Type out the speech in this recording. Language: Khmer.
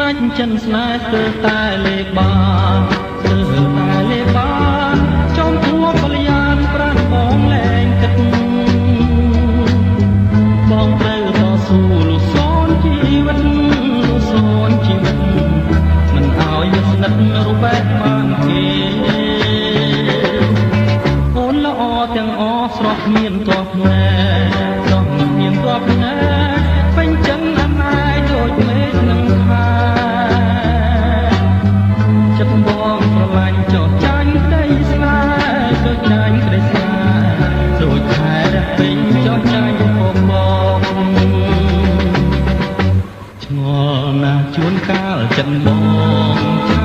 ដាច់ចិនស្នេហ៍ស្ទើរតែលេបាន ស្ទើរតែលេបាន ចំធួកល្យានប្រានបងលែងគិត បងត្រូវតស៊ូលុសូនជីវិត លុសូនជីវិត មិនឲ្យវាស្និទ្ធរូបបែកបានគេ។ អូនល្អទាំងអស្រស់គ្មានទាស់ណែ ស្រស់គ្មានទាស់ណែ ពេញចិនអណែដូចមេឃនឹងខែ ចិត្តបងស្រឡាញ់ចោះចាញ់ក្តីស្នេហ៍ ចោះចាញ់ក្តីស្នេហ៍ ដូចខែរះពេញចោះចាញ់ពពក។ ឆ្ងល់ណាស់ជួនកាលចិត្តបង